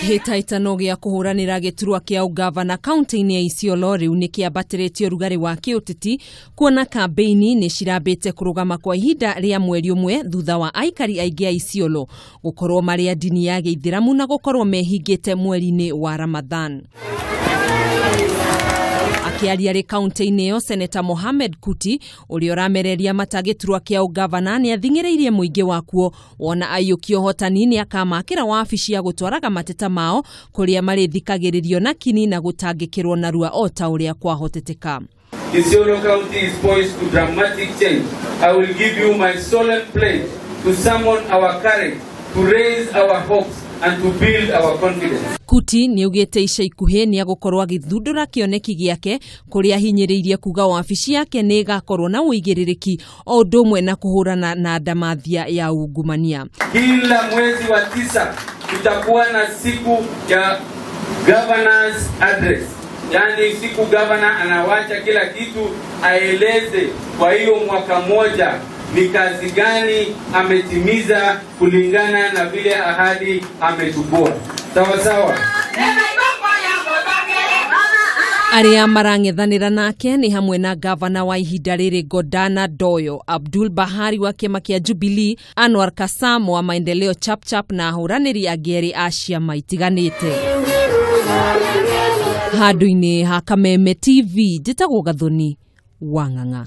Kĩhĩtahĩtano gĩa kũhũranĩra gĩturwa kĩa ũgavana kaunti-inĩ ya Isiolo rĩu nĩ kĩambatĩrĩtie ũrugarĩ wa kĩũteti kuona kambĩini nĩ cirambĩte kũrũgama kwa ihinda rĩa mweri ũmwe thutha wa aikari aingĩ a Isiolo gũkorwo marĩ a ndini ya gĩithĩramu na gũkorwo mehingĩte mweri-inĩ wa Ramadhan. Akĩaria rĩ kaunti-inĩ ĩyo, Seneta Mohamed Kuti ũrĩa ũramereria mata gĩturwa kĩa ũgavana nĩ athing'ĩrĩirie mũingĩ wakuo wona aiyũkia ũhotani nĩ akamakĩra wabici ya gũtwaraga mateta mao kũrĩa marĩthikagĩrĩrio na kini na gũtangĩkĩrwo narua o ta ũrĩa kwahoteteka. Isiolo County is poised to dramatic change. I will give you my solemn pledge to summon our courage, to raise our hopes and to build our confidence. Kuti nĩ augĩte ica ikuhĩ nĩ agũkorwo agĩthundũra kĩoneki gĩake kũrĩa ahinyĩrĩirie kuga wabici yake nĩ ĩgakorwo na ũigĩrĩrĩki o ũndũ ũmwe na kũhũrana na ndamathia ya ungumania. Kila mwezi wa 9 tutakuwa na siku ya governor's address, yaani siku governor anawacha kila kitu aeleze kwa hiyo mwaka moja ni kazi gani ametimiza kulingana na vile ahadi amechukua. Sawa sawa. Arĩa marang'ethanĩra nake nĩ hamwe na gavana wa ihinda rĩrĩ Godana Doyo, Abdul Bahari wa kĩama kĩa Jubilee, Anwar Kasam wa Maendeleo Chapchap na ahũranĩri angĩ erĩ a ciama itiganĩte. Handũ-inĩ ha Kameme TV, njĩtagwo Gathoni wa Ng'ang'a.